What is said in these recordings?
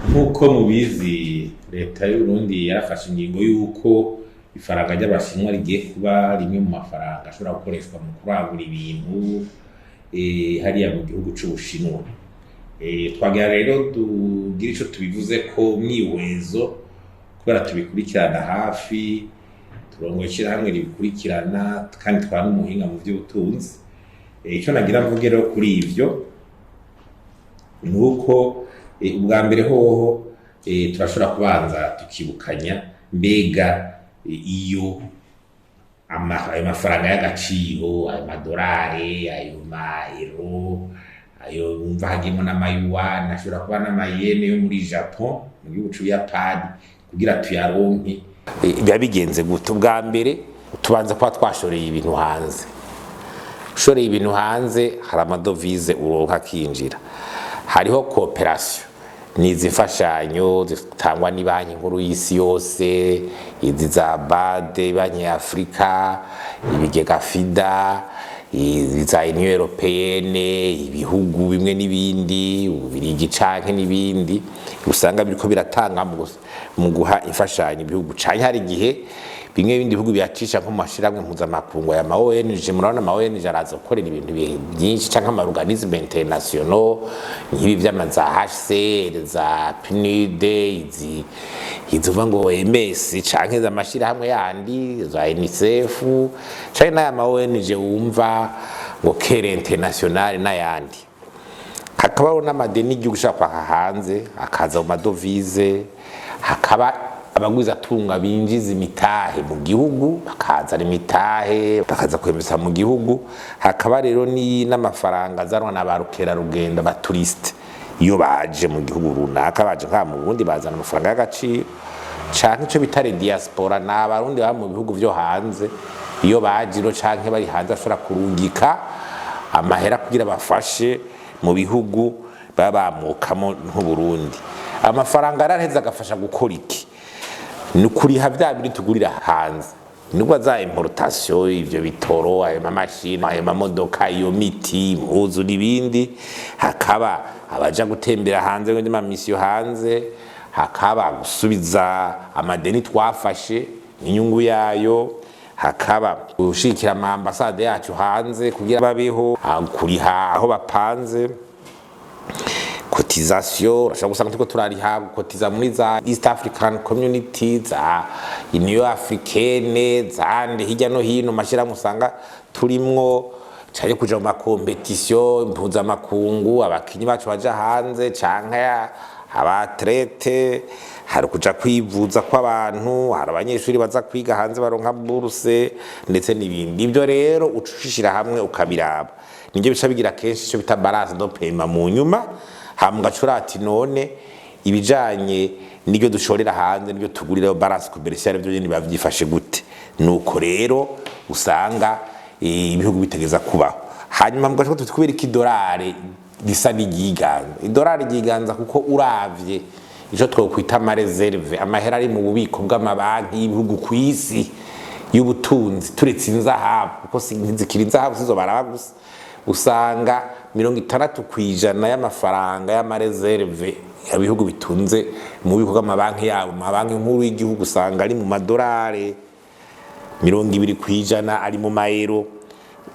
Nk'uko mubizi, leta y'Uburundi yarafashe ingingo y'uko ifaranga ry'Abashinwa rigiye kuba rimwe mu mafaranga ashobora gukoreshwa mu kurangura ibintu hariya mu gihugu c'Ubushinwa. Twagira rero tugire ico tubivuze ko mwihwezo, kubera tubikurikirana hafi, turongoye ishirahamwe ribikurikirana kandi twaba n'umuhinga mu vy'ubutunzi. Ico nagira mvuge rero kuri ivyo ni uko ubwa mbere hoho turashobora kubanza tukibukanya mbega iyo ayo mafaranga y'agaciro, ayo madorari, ayo maero, ayo wumva hagiyemwo n'amayuwani, ashobora kuba n'amayene yo muri Japon, mu gihugu c'Ubuyapani, kugira tuyaronke biba bigenze gute? Ubwa mbere tubanza kuba twashoreye ibintu hanze. Ushoreye ibintu hanze, hari amadovize uronka akinjira. Hariho coopération, nizi mfashanyo zitangwa ni Banki Nkuru y'Isi yose, izi za BAD, Banki ya Afrika, ibigega FIDA, izi za Union Européenne, ibihugu bimwe n'ibindi, Ububirigi canke n'ibindi, usanga biriko biratanga mu guha imfashanyo ibihugu, canke hari igihe bimwe bindi bihugu biyacisha nko mu mashirahamwe mpuzamakungu ya ma ONG. Murabona ama ONG araza gukorera ibintu byinshi, canke ama organismes internationaux nk'ibi vy'ama za HCR, za PNUD, izi izuva ngo OMS, canke za mashirahamwe yandi za UNICEF, canke n'aya ma ONG wumva ngo Care International n'ayandi. Hakabaho n'amadeni igihugu ushobora kwaka hanze, akaza mu madovize. Hakaba abagwizatunga binjiza imitahe mu gihugu, bakazana imitahe, bakaza kwemeza mu gihugu. Hakaba rero n'amafaranga azanwa na ba rukerarugendo, aba touristes, iyo baje mu gihugu runaka. Baje nka mu Burundi, bazana amafaranga y'agaciro, canke ico bita diaspora, ni Abarundi baba mu bihugu vyo hanze. Iyo baje ino canke bari hanze, bashobora kurungika amahera kugira bafashe mu bihugu baba bamukamo nk'Uburundi. Amafaranga araheza agafasha gukora iki? Ni ukuriha vya bindi tugurira hanze, nubwo za importation, ivyo bitoro, ayo mamashini, ayo mamodoka, iyo miti, impuzu n'ibindi. Hakaba abaja gutembera hanze ngo ma mission hanze. Hakaba gusubiza amadeni twafashe n'inyungu yayo. Hakaba gushigikira ama ambassades yacu hanze kugira babeho, kuriha aho bapanze, cotisation. Urashobora gusanga turiko turariha gukotiza muri za East African Community, za Union Africaine, zande hirya no hino mashirahamwe usanga turimwo, canke kuja mu ma compétitions mpuzamakungu, abakinyi bacu baja hanze canke aba athlètes. Hari kuja kwivuza kw'abantu, hari abanyeshuri baza kwiga hanze baronka bourse, ndetse n'ibindi. Ibyo rero uca ushishira hamwe ukabiraba, nibyo bica bigira kenshi ico bita balance de paiement mu nyuma. Hama ugacura ati none ibijanye n'ibyo dushorera hanze n'ibyo tugurirayo, balance commerciale, byo nyene biba vyifashe gute? Nuko rero usanga ibihugu bitegeza kubaho. Hanyuma mugaca tuti kubera iki idolari risa n'iryiganza? Idolari ryiganza kuko uravye ico twokwita ama réserves, amahera ari mu bubiko bw'amabanki y'ibihugu ku isi y'ubutunzi, turetse inzahabu, kuko ntizikiri inzahabu, sizo baraba gusa, usanga 60% y'amafaranga y'ama réserves ibihugu bitunze mu bubiko bw'amabanki yabo, mu mabanki nkuru y'igihugu, usanga ari mu madolari, 20% ari mu mayero,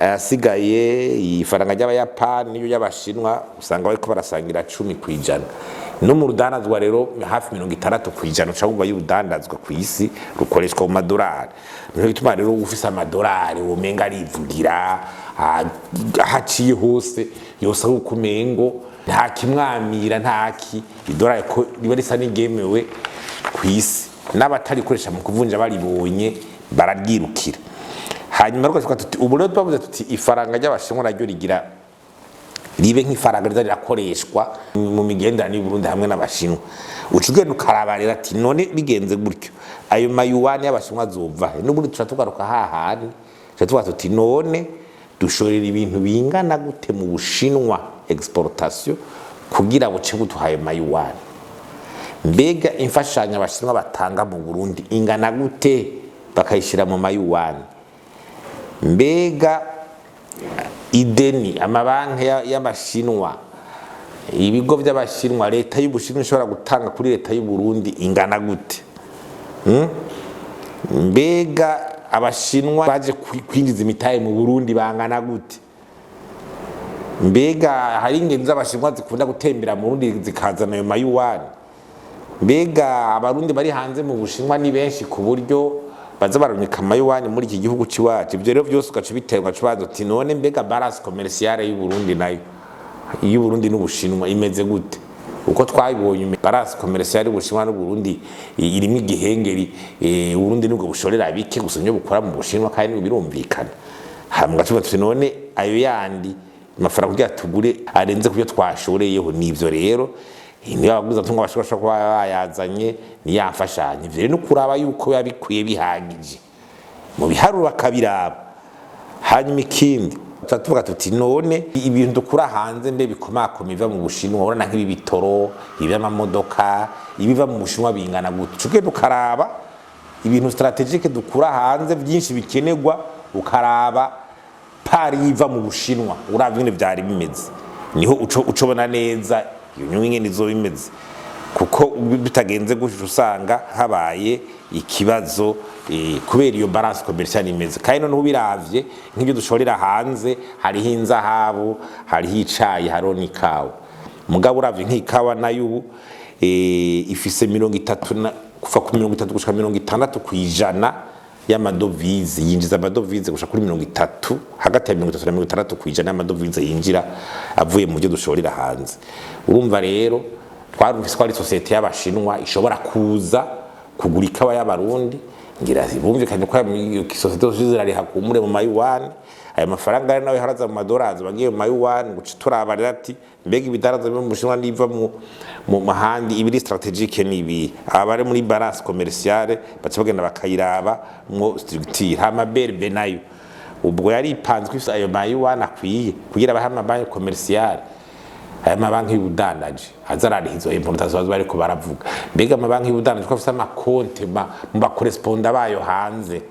ayasigaye ifaranga ry'Abayapani n'iyo ry'Abashinwa, usanga bariko barasangira 10%. No mu rudandazwa rero, hafi 60% uca wumva y'urudandazwa ku isi rukoreshwa mu madolari. Nico gituma rero ufise amadolari womenga arivugira aho aciye hose, yosa nkuko umengo nta kimwamira ntaki idolari, ko riba risa n'iryemewe ku isi, n'abatarikoresha mu kuvunja baribonye bararyirukira. Hanyuma rwose tuti ubu rero twavuze tuti ifaranga ry'Abashinwa naryo rigira ribe nk'ifaranga riza rirakoreshwa mu migenderanire y'Uburundi hamwe n'Abashinwa. Uca ugenda ukaraba rero ati none bigenze gutyo, ayo mayuwani y'Abashinwa azova he? N'ubundi tuca tugaruka hahandi, tuca tuvuga tuti none dushorera ibintu bingana gute mu Bushinwa, exportation, kugira buce buduha ayo mayuwani? Mbega imfashanyo Abashinwa batanga mu Burundi ingana gute, bakayishyira mu mayuwani? Mbega ideni amabanki y'Amashinwa Ibigo by'Abashinwa, leta y'Ubushinwa ishobora gutanga kuri leta y'u Burundi ingana gute? Mbega Abashinwa baje kwinjiza imitahe mu Burundi bangana gute? Mbega hari ingenzi z'Abashinwa zikunda gutembera mu Burundi zikazana ayo mayuwani? Mbega Abarundi bari hanze mu Bushinwa ni benshi ku buryo baza barumika amayuwani muri iki gihugu c'iwacu? Ivyo rero vyose ugaca ubiterwa, ugaca ubaza uti: none mbega balance commerciale y'u Burundi nayo, y'u Burundi n'Ubushinwa, imeze gute? Uko twabibonye, balance commerciale y'Ubushinwa n'Uburundi irimwo igihengeri. Uburundi nibwo bushorera bike gusa nibyo bukora mu Bushinwa, kandi birumvikana. Hama ugaca ubaza uti: none ayo yandi mafaranga kugira tugure arenze kubyo twashoreyeho? Nivyo rero, niba abaguzi tunga bashobora kuba bayazanye, ni ya mfashanyo. Ivyo rero no kuraba yuko biba bikwiye, bihagije mu biharuro, bakabiraba. Hanyuma ikindi tuba tuvuga tuti: none ibintu dukura hanze mbe bikomakoma biva mu Bushinwa, urabona nk'ibi bitoro, iby'amamodoka, ibiva mu Bushinwa bingana gute? Ugenda ukaraba ibintu stratégiques dukura hanze byinshi bikenerwa, ukaraba part yiva mu Bushinwa, uravye ingene vyari bimeze, niho uco ucobona neza iyo nyungu ingene izoba imeze. Kuko bitagenze gutyo usanga habaye ikibazo, kubera iyo balance commerciale imeze. Kandi noneho ubiravye nk'ibyo dushorera hanze, hariho inzahabu, hariho icayi, hariho n'ikawa. Mugabo uravye nk'ikawa nayo ubu, ifise 30 na kuva ku 30 gushika 60% y'amadovize yinjiza, amadovize gushika kuri 30, hagati ya 30 na 60% y'amadovize yinjira avuye mu byo dushorera hanze. Urumva rero twarumvise ko ari sosiyete y'Abashinwa ishobora kuza kugura ikawa y'Abarundi. Ngira bumvikanye ko iyo sosiyete zose zirariha kumure mu mayuwani. Ayo mafaranga rero nawe haraza mu madolari, bagiye mu mayuwani. Guca turaba rero ati: mbega ibidaraza biva mu Bushinwa n'iva mu mahandi ibiri stratégiques ni ibi? Abari muri balance commerciale baca bagenda bakayiraba mwo structure. Hama BRB nayo ubwo yari ipanzwe ifise ayo mayuwani akwiye kugira bahe amabanki commerciale, aya mabanki y'ubudandaji aza arariha izo importation bariko baravuga. Mbega amabanki y'ubudandaji ko afise amakonte mu ba correspondants bayo hanze,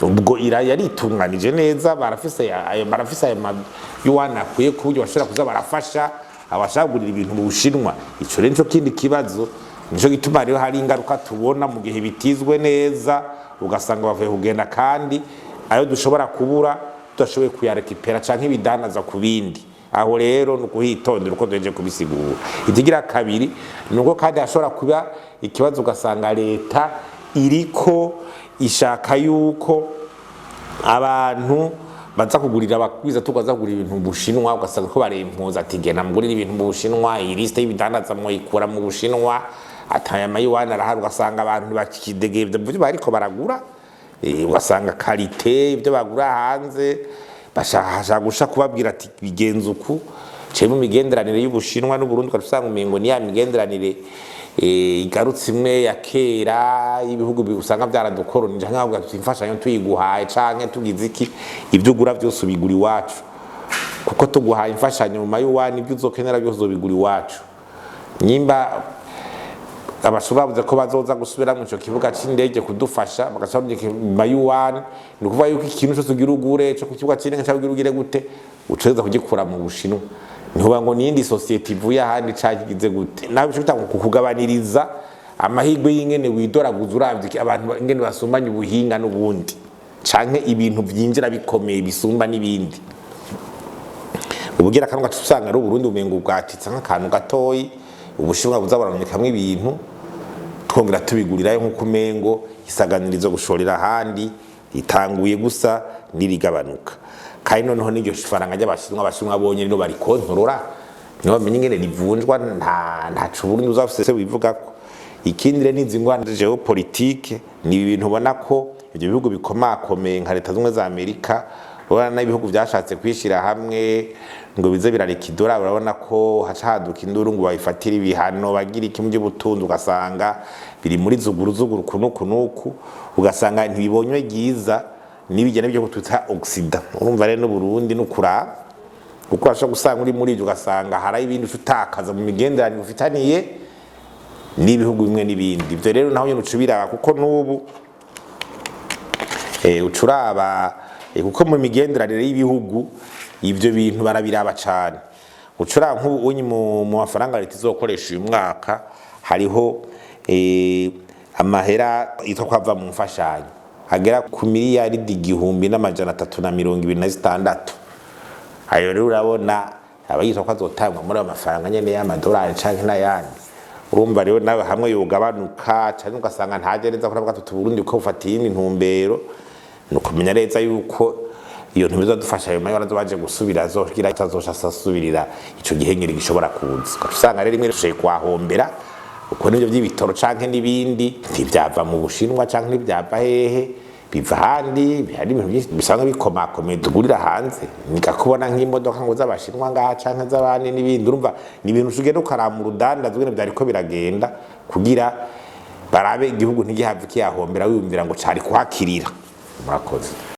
ubwo ira yaritunganije neza? Barafise ayo mayuwani akwiye ku buryo bashobora kuza barafasha abashaka kugurira ibintu mu Bushinwa? Ico rero nico kindi kibazo. Nico gituma rero hari ingaruka tubona mu gihe bitizwe neza, ugasanga bavuye kugenda kandi ayo dushobora kubura tudashoboye kuyarekipera canke ibidandaza ku bindi. Aho rero ni ukuhitondera uko duhejeje kubisigura. Ikigira kabiri ni uko kandi hashobora kuba ikibazo, ugasanga leta iriko ishaka yuko abantu baza kugurira, abagwiza tukaza kugura ibintu mu Bushinwa, ugasanga ko barempuza ati: genda mugurire ibintu mu Bushinwa, iyi liste y'ibidandaza muyikura mu Bushinwa, ataya mayuwani arahari. Ugasanga abantu ntibakidegembya mu byo bariko baragura. Ugasanga qualité ibyo bagura hanze bashaka gusha kubabwira ati: bigenze uku. Ciye mu migenderanire y'Ubushinwa n'Uburundi, ugaca usanga umengo ni ya migenderanire igarutse imwe ya kera y'ibihugu usanga byaradukoronije, nkaho tuti imfashanyo tuyiguhaye canke tugize iki, ibyo ugura byose ubigura iwacu, kuko tuguhaye imfashanyo mu mayuwani, ibyo uzokenera byose uzobigura iwacu. Nyimba abashinwa bavuze ko bazoza gusubira mu ico kibuga c'indege kudufasha, bagaca mu mayuwani, ni ukuvuga yuko ikintu cyose ugira ugure co ku kibuga c'indege cyangwa ugira ugire gute, utegerezwa kugikura mu Bushinwa. Ntihoba ngo niyindi sosiyete ivuye ahandi canke igize gute nawe, bico bitanga kukugabaniriza amahirwe y'ingene widoraguza uravye abantu ingene basumbanya ubuhinga n'ubundi, canke ibintu vyinjira bikomeye bisumba n'ibindi. Ubugira kantu gaca usanga ari Uburundi umengo bwatitse nk'akantu gatoyi, Ubushinwa buza burarondekamwo ibintu, twongera tubigurirayo, nk'uko umengo isaganirizo gushorera ahandi ritanguye gusa n'irigabanuka. Kandi noneho n'iryo faranga ry'Abashinwa, Abashinwa bonyene nibo barikontorora, nibo bamenye ingene rivunjwa. Ntaco Uburundi buzafise wivugako. Ikindi rero n'izi ngwane géopolitique, ni ibintu ubona ko ivyo bihugu bikomakomeye nka Leta Zumwe za Amerika, urabona n'ibihugu vyashatse kwishira hamwe ngo bize birareka idolari, urabona ko haca haduka induru ngo bayifatire ibihano, bagira iki mu by'ubutunzi, ugasanga biri muri zuguru zuguru kunuku nuku, ugasanga ntibibonywe ryiza n'ibijya n'ibyo twita Occident. Urumva rero n'Uburundi n'ukuraba, kuko urashobora gusanga uri muri ibyo, ugasanga hari ibindi uca utakaza mu migenderanire ufitaniye n'ibihugu bimwe n'ibindi. Ibyo rero naho nyine uca ubiraba, kuko n'ubu uca uraba, kuko mu migenderanire y'ibihugu ibyo bintu barabiraba cane. Ucura nk'ubu unyi mu mafaranga leta izokoresha uyu mwaka hariho amahera yitwa ko ava mu mfashanyo agera ku miliyaridi 1326. Ayo rero urabona aba yitwa ko azotangwa muri ayo mafaranga nyene y'amadolari canke n'ayandi. Urumva rero nawe hamwe yogabanuka canke ugasanga ntaje neza, ko navuga tuti Burundi ko bufata iyindi ntumbero, ni ukumenya neza yuko iyo ntumbero izodufasha, ayo mahera azoba gusubira azogira atazosha asubirira ico gihengeri gishobora kuza. Ugaca usanga rero rimwe dushoboye kuhahombera uko nivyo vy'ibitoro canke n'ibindi ntivyava mu Bushinwa canke ntivyava hehe, biva ahandi. Hari ibintu byinshi bisanzwe bikomakomeye tugurira hanze, nikakubona nk'imodoka ngo z'Abashinwa ngaha canke z'abandi n'ibindi. Urumva ni ibintu ugenda ukaraba urudandazwa ingene vyariko biragenda kugira barabe igihugu ntigihave kiyahombera, wiyumvira ngo cari kuhakirira. Murakoze.